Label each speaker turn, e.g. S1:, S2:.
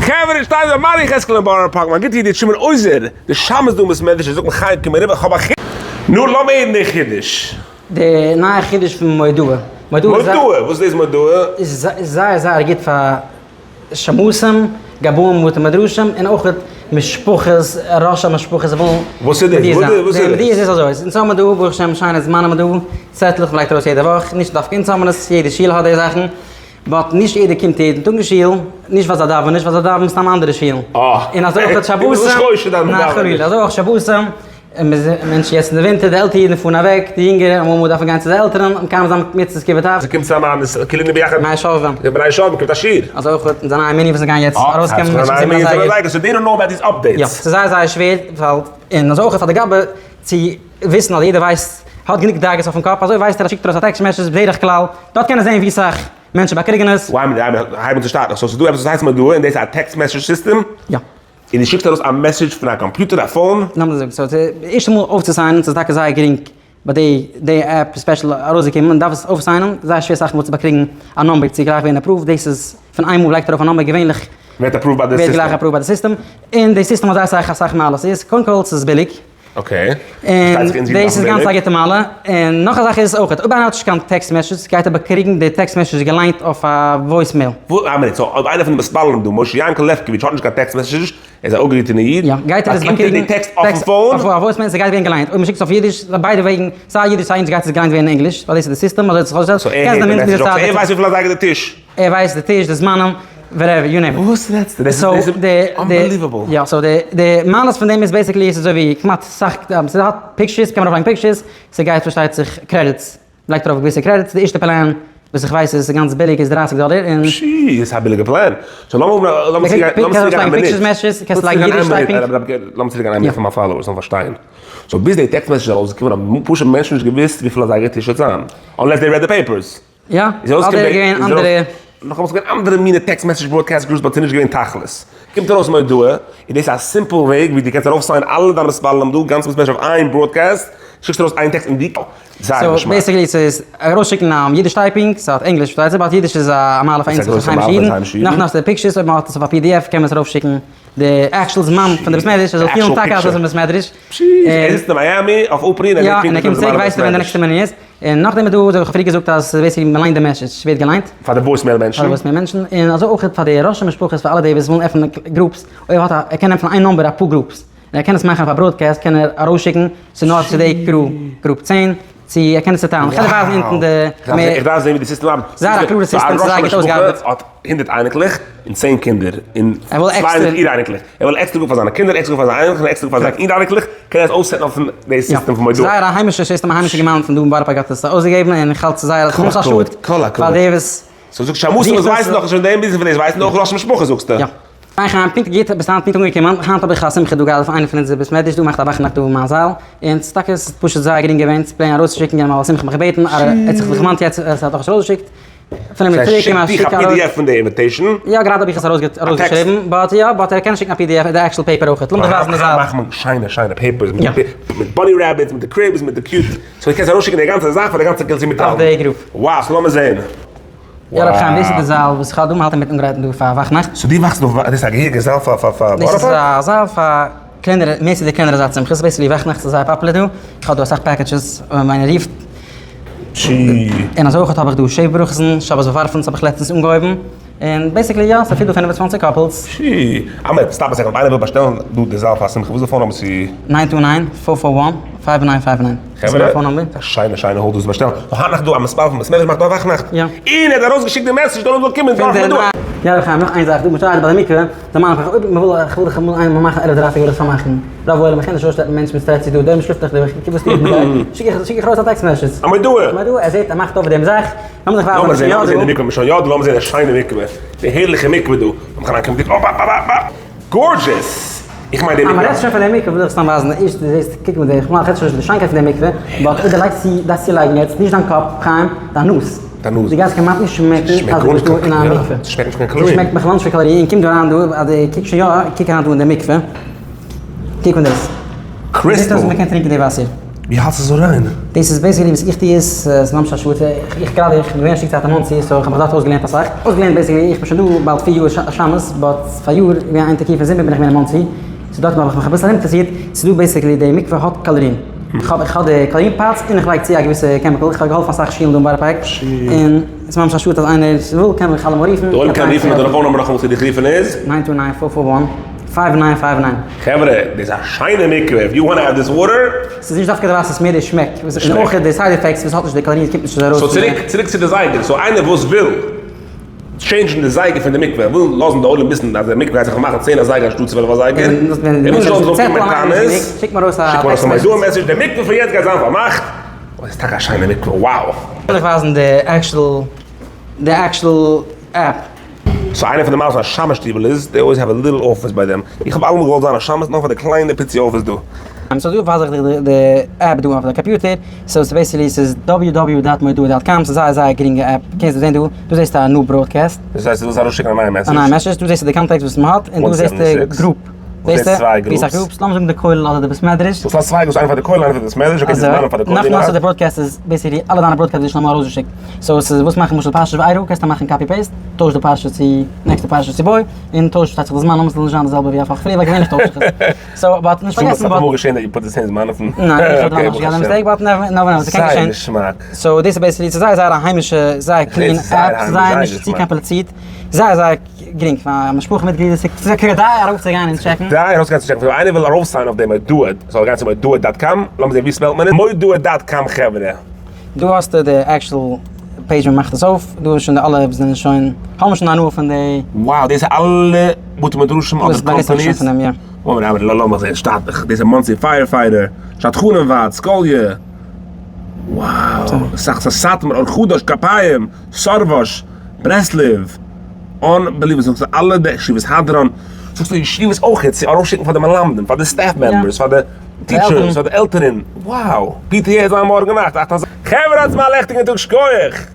S1: חברה שטייט ביי מר' יחזקאל אין בארא פארק, מיין גוטע ידיד שמעון עוזר, די שמש דא אין בית מדרש, ער זאגט מחיים קום אריבער, כ'האב א חידוש. נו לאמיר הערן די חידוש.
S2: די נייע חידוש פון מודעה.
S1: מודעה? וואס איז דאס מודעה?
S2: איז זייער זייער גוט פאר שמשים, גבאים בתי מדרשים, און אויך משפחות, ראשי משפחות ווילן
S1: וואס איז דאס? וואס איז דאס?
S2: די איז אזוי, אונז האבן דא ברוך השם שיינע זמנים דא, צעטלעך מ'לייגט ארויס יעדע וואך, נישט דווקא אונז האבן עס, יעדע שול האט די זאכן, but נישט יעדער קומט יעדן טאג אין שול, נישט ווייל זיי דאווענען נישט, ווייל זיי דאווענען סתם אנדערע שולן. און אזוי אויך שבתים, ניין חלילה, אזוי אויך שבתים, מענטשן יעצט אין די ווינטער, די עלטערע אידן פארן אוועק, די יונגערע אמאל אמאל דארפן גיין צו די עלטערן, מקיים זיין מצוות כיבוד אב.
S1: ס'קומט צוזאם א כולנו ביחד.
S2: בני שובבים.
S1: די בני שובבים קומט א שיעור.
S2: אזוי אויך אונזער נייע מנין וואס גייען יעצט ארויסקומען.
S1: אה, נייע מנין זענען אזייגער, so they don't know about these updates.
S2: יא, ס'איז זייער זייער שווער, ווייל, און אזוי אויך פאר די גבאי צו וויסן אז יעדער ווייסט, האט גענוג דאגות אויפן קאפ, אזוי ווייסט ער אז שיקט ארויס א text message בדרך כלל, דארט קען ער זען ווי סאך מענטשן באקריגן עס.
S1: וויי הייב אן צו שטארקן, so ס'איז דא עפעס וואס הייסט מודעה און דאס איז א text message system?
S2: יא.
S1: און דו שיקסט ארויס א message פון א קאמפיוטער א phone?
S2: לאמיר זאגן, so די ערשטע מאל אויפצוסיינען ס'איז טאקע זייער גרינג ביי די די app special ארויסגעקומען, מען דארף עס אויפסיינען, זייער שווער סאך מאל צו באקריגן א number צו גלייך ווערן approved, דאס איז פון איינמאל לייגט ארויף א number געווענליך
S1: ווערט approved ביי די
S2: ווערט
S1: סיסטעם.
S2: גלייך approved ביי די סיסטעם, און די סיסטעם האט זייער סאך אסאך מעלות, ס'איז קודם כל ס'איז ביליג,
S1: okay,
S2: און דאס איז גאנץ א גוטע מעלה, און נאך א זאך איז אויך, אויב איינער האט נישט קיין text message גייט ער באקריגן די text message געליינט אויף א voice mail.
S1: א מינוט, so אויב איינער פון די מתפללים דא, משה יענקל לעפקאוויטש האט נישט קיין text message, ער איז א אפגעהיטענער איד,
S2: יא, גייט ער עס
S1: באקומט ער
S2: באקריגן
S1: די טעקסט אויפן phone?
S2: אויף א voice mail, ס'גייט ווערן געליינט, אויב מ'שיקט עס אויף אידיש, ביידע וועגן, סיי אידיש סיי ענגליש גייט עס געליינט ווערן אין ענגליש, ווייל דאס איז די סיסטעם, אזוי האט זיך אויסגעשטעלט,
S1: so ער הערט די message אויך, so ער ווייסט וויפיל אזייגער די טיש.
S2: ער ווייסט די טיש, די זמנים, whatever, you name it.
S1: וואס רעדסטו? דאס איז unbelievable.
S2: יא, so די מעלות פון דעם איז basically עס איז אזוי ווי כמעט סאך, ס'האט pictures, קען מען ארויפלייגן pictures, ס'גייט פארשטייט זיך credits, מ'לייגט ארויף געוויסע credits, די ערשטע פלאן וואס איך ווייס איז גאנץ ביליג איז 30 דאלער און.
S1: פשי, דאס איז א ביליגע פלאן. so לאמיר לאמיר צוריק גיין א מינוט.
S2: קענסט לייגן אידיש typing.
S1: לאמיר צוריק גיין איין מינוט פאר מיין followers זאלן פארשטיין. so ביז די text message איז ארויסגעקומען האבן פשוט מענטשן נישט געוואוסט וויפיל אזייגער טיש וועט זיין. unless they read the papers.
S2: יא, אדער געווען אנדערע.
S1: נאכאמאל ס'איז געווען אנדערע מינע text message broadcast groups but ס'איז נישט געווען תכלית. קומט ארויס מודעה, און דאס איז א simple וועג ווי דו קענסט ארויפסיינען אלע דיינע מתפללים דא, גאנץ בית מדרש אויף איין broadcast, שיקסט ארויס איין טעקסט און די. זייער
S2: so
S1: געשמאק.
S2: basically ס'איז ארויסשיקן א אידיש typing, ס'האט ענגליש פארשטייט זיך, but אידיש איז א מעלה פאר אונז
S1: איז א
S2: היימישע
S1: גרויסע מעלה פאר
S2: אידן.
S1: היימישע אידן.
S2: נאכדעם האסטו די pictures, אויב מ'האט עס אויף א PDF קען מען עס ארויפשיקן די actual זמן פון די בית מדרש, ער זאל פילן טאקע אז עס איז אין בית מדרש.
S1: פשי, ער זיצט אין מיאמי אויף אפרי און ער
S2: יא,
S1: זעט
S2: און ער
S1: פונקטליך
S2: קומט
S1: ווען די
S2: צוריק
S1: זמן אין
S2: ווייסט
S1: בית
S2: ער ווען די
S1: מדרש.
S2: נעקסטע מנין איז. און נאכדעם איז דא, אזוי ווי איך האב פריער געזאגט אז basically מען ליינט די message, ווערט געליינט.
S1: פאר די voice mail מענטשן.
S2: פאר די voice mail מענטשן, און אזוי אויך פאר די ראשי משפחות פאר אלע די וואס ווילן עפענען groups, אויב האט א, ער קען עפענען איין number אפאר groups, און ער קען עס מאכן אויף א broadcast קען ער ארויסשיקן, ס'איז נאר צו די group צען, צו ער קען עס צוטיילן, כ'קען דיר ווייזן אונטן די מער.
S1: איך דארף זען ווי די סיסטעם ארבעט.
S2: זייער א קלארע סיסטעם, ס'איז זייער גוט אויסגעארבעט.
S1: האט הונדרעט אייניקלעך און צען קינדער, און 200 איר אייניקלעך. ער וויל עקסטער גאר פאר זיינע קינדער, עקסטער גאר פאר זיינע אייניקלעך, און עקסטער גאר פאר זיינע איר אייניקלעך, קען ער עס אויססעטן אויפן די סיסטעם פון מודעה.
S2: זייער א היימישע סיסטעם, א היימישע געמיינדע פון דא אין בארא פארק האט עס אויסגעגעבן, און איך האלט ס'איז זייער א ממש א שאד פאר די וואס.
S1: so זאגסט שמשים וואס ווייסן נאכנישט פון דעם ביזנעס פון דאס ווייסן אויך ראש משפחה זאגסטו?
S2: יא. פיין חיים, פונקט גוט, ביסט היינט פונקט אנגעקומען, היינט האב איך א שמחה דא געהאט אויף איינע פון אונזערע בית מדרש דא, מאכט א וואכנאכט דא אין מיין זאל, און ס'איז טאקע ס'איז פשוט זייער גרינג געווען צו פלעין ארויסצושיקן יענעם א שמחה מיך געבעטן, ער האט זיך דערמאנט יעצט אז ער האט נאכנישט ארויסגעשיקט, פון אים צוריק
S1: שיקט דיך א PDF פון די invitation?
S2: יא גראדע האב איך עס ארויסגעשריבן, but יא, but ער קען שיקן א PDF די actual paper אויכעט, לאמיר דיך ווייזן די זאל.
S1: מאכט מען שיינע שיינע papers מיט bunny rabbits מיט די cribs מיט די cute, so דו קענסט ארויסשיקן די גאנצע זאך פאר די גאנצע קהילה צו מיטהאלטן.
S2: אויף די group.
S1: wow, so לאמיר זעהן.
S2: יא רבי חיים דאס איז די זאל וואס איך האב דא, מ'האלט אינמיטן אנגרייטן דא פאר וואכנאכט.
S1: so דו מאכסט דא, דאס איז א געהעריגע זאל פאר פאר פאר
S2: דאס איז א זאל פאר קלענערע, מער צו די קלענערע זייט שמחות, basically וואכנאכט איז זייער פאפולער דא, איך האב דא אסאך packages ווען איינער רופט. און אזוי אויך האב איך דא שבע ברכות'ן, שבת באווארפענס האב איך לעצטענס אנגעהויבן, און basically יא, ס'פיט דא 25 couples.
S1: פשי, א מינוט, stop א second, אויב איינער וויל באשטעלן דא די זאל פאר א שמחה, וואס איז די phone number צו.
S2: nine two nine, four four one, five nine five nine.
S1: חברה, א שיינע שיינע hall דא צו באשטעלן. נאך היינט נאכט דא א מתפלל פון בית מדרש מאכט דא א וואכנאכט.
S2: יא.
S1: און ער האט ארויסגעשיקט די message דער עולם זאל קומען דורך מודעה.
S2: יא ר' חיים, נאך איין זאך, דא מ'שטייט ביי די מקווה, דערמאן איך מיך, אויב מ'וויל, איך וויל דיך אמאל איינמאל מאכן עלף דרייסיג וויל איך פארמאכן, רוב עולם, איך קען נישט אויסשטעלן מענטשן מיט סטרעטשעס דא, דער שלאפט דאך דא, וואס טו איך מיט זיי? שיק איך שיק איך ארויס א text message.
S1: א מודעה.
S2: א מודעה, ער זעט, ער מאכט אויף דעם זאך, לאמיר זיך ווייזן
S1: לאמיר זען, לאמיר זען די מקווה, מ'איז שוין יא דא, לאמיר זען די שיינע מקווה, די הערליכע מקווה דא, לאמיך אריינקומען גוט, אפ אפ אפ אפ. gorgeous! איך מיין די
S2: אז
S1: מקווה.
S2: מ'רעדט שוין פון די מקווה וויל איך סתם ווייזן, ערשט דו זעסט, קוק מיט די, איך מיין כ'רעד שוין נישט די שיינקייט פון די מקווה, but אויב דו לייגסט צו, דארפסט צולייגן יעצט, נישט דיין קאפ, חיים, דיין נאז.
S1: דיין נאז.
S2: דו גייסט כמעט נישט שמעקן אז דו ביסט דא אין א מקווה.
S1: ס'שמעקט נישט קיין chlorine.
S2: ס'שמעקט בכלל נישט פון chlorine, און קום דא אריין דא, אז דו קוקסט שוין יא, קוק אריין דא אין די מקווה. קוק אן דאס.
S1: crystal.
S2: זעט אויס ווי מ'קען טרינקען די וואסער.
S1: ווי האלטסטו עס אריין?
S2: דאס איז basically וואס איך טו איז, ס'איז ממש א שאד, איך גראדע איך בין געווען א שטיק צייט אין מאנסי so איך האב מיך דארט אויסגעלערנט אסאך, אויסגעלערנט basically איך בין שוין דא באלד פיר יאר שמש but פאריאר איז געווען איין תקופה זומער בין איך געווען אין מאנסי, so דארט האב איך מיך אביסל ארומטעסירט, ס'איז דא basically די מקווה האט chlorine, איך האב איך האב די chlorine pods און איך לייג צו א געוויסע chemical, איך האב געהאלפן אסאך שולן דא אין בארא פארק, און ס'איז ממש א שאד אז איינער וויל קען מיך אלעמאל רופן.
S1: די עולם קען רופן די phone number נאכאמאל צו דיך רופן איז?
S2: nine two nine four four one five nine five nine.
S1: חברה, דאס איז א שיינע מקווה, if you want add this water.
S2: ס'איז נישט דווקא די וואסער, ס'איז מער די שמעק, און אויך די side effects וואס האט נישט די chlorine קומט נישט אזוי ארויס.
S1: so צוריק צוריק צו די זייגער, so איינער וואס וויל change ן די זייגער פון די מקווה, וויל לאזן די עולם וויסן אז די מקווה גייט זיך מאכן צען אזייגער אנשטאט 12 אזייגער, ער וויל נישט זאלן זאל קומען מיט טענות,
S2: שיקט מיר ארויס א
S1: מודעה message, די מקווה פון יעצט גייט זיין פארמאכט, אוי איז טאקע א שיינע מקווה, wow.
S2: וויל איך ווייזן די actual די actual app.
S1: so איינע פון די מעלות פון א שמש שטיבל איז, they always have a little office ביי דעם. איך האב אלעמאל געוואלט זיין א שמש נאר פאר די קליינע פיצי אפיס דא.
S2: so דא ווייז איך דיך די app דא אויף די קאמפיוטער, so ס'איז basically ס'איז www dot מודעה dot com, ס'איז זייער זייער גרינגע app, קענסט דא זען דא, דא זעסטו א new broadcast.
S1: דאס הייסט דו ווילסט ארויסשיקן א נייע message.
S2: א נייע message, דא זעסטו די contacts וואס מ'האט, און דא זעסטו group.
S1: זעסטו צוויי groups.
S2: ווי אסאך groups, לאמיר זאגן די כולל אדער די בית מדרש.
S1: דאס הייסט צוויי groups, איינער פאר די כולל איינער פאר די בית מדרש, okay די זמנים פאר די כולל.
S2: נאכדעם האסטו די broadcast איז basically אלע דיינע broadcasts וואס דו האסט שוין אמאל ארויסגעשיקט. so עס איז וואס מאכן למשל פרשת וארא קענסטו מאכן copy paste, טויש די פרשה צו נעקסטע פרשה צו בא, און טויש פארשטייט זיך די זמנים עס זאל נישט זיין די זעלבע ווי א וואך פריער ווייל געווענליך טוישט זיך עס. so but נישט פארגעסן
S1: but. ס'האט אמאל געשען that you put the same זמנים פון.
S2: ניין איך האב נאכנישט געהאט די mistake but never know ס'קען געשען.
S1: זייער געשמאק.
S2: so דאס איז basically ס'איז זייער זייער א היימישע זייער clean app, זייער נישט צו קאמפליצירט, זייער זייער גרינג פאר משפחה מיטגלידער, ס'איז כדאי ארויפצוגיין און check ן.
S1: כדאי ארויפצוגיין צו check ן, אויב איינער וויל ארויפסיינען אויף די מודעה זאל ער גיין צו מודעה dot com, לאמיר זען ווי spell ט מען עס, מודעה dot com חברה.
S2: דא האסטו די actual page ווי מ'מאכט עס אויף, דא איז שוין די אלע וואס זענען שוין, האבן שוין הנאה פון די.
S1: Wow דאס איז אלע בתי מדרשים אדער companies? מאמענט לאמיך זען שטאטליך, דאס איז מאנסי fire fighter, שדכנים ועד, סקאליע, wow אסאך ס'איז סאטמאר, אור חדש, כפיים, סארוואש, ברסלב, unbelievable, זאגסטו אלע די ישיבות הדרן, זאגסטו ישיבות אויך צו ארויפשיקן פאר די מלמדים, פאר די staff members, פאר די teachers, פאר די עלטערן, wow, PTA איז זיין מארגן נאכט, אכט אזייגער. חברה האטס מיר א לעכטיגן טאג, שקויעך!